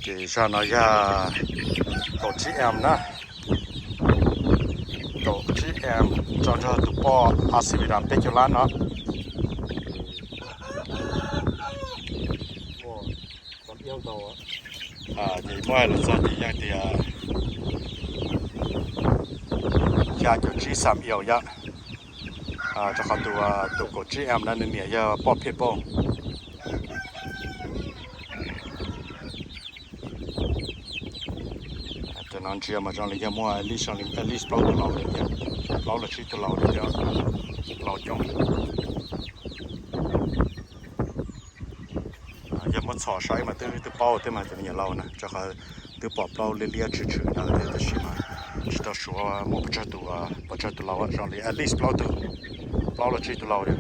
Ces zaj no yog kaum tsib amp na, kaum tsib amp tso nrog tus poj Asividan peb caug lab no. Ces muab hais los txog ces yog tias xya caum tsib xam ios yom, rau qhov tus, tus kaum tsib amp no nws niam yog poj phiaj pauj. Cov no ntsia mas zoo li yog muaj at least, at least plaub tug laus li thiab, plaub los tsib tug laus li thiab, laus coob. Yog muab txhom saib mas twb, twb paub thiab mas cov me nyuam laus na, rau qhov twb pom plaub liab liab tshwm tshwm ntawd thiab, tab sis mas tsis tau suav muaj pes tsawg tus, pes tsawg tus laus, zoo li at least plaub tug, plaub los tsib tug laus thiab.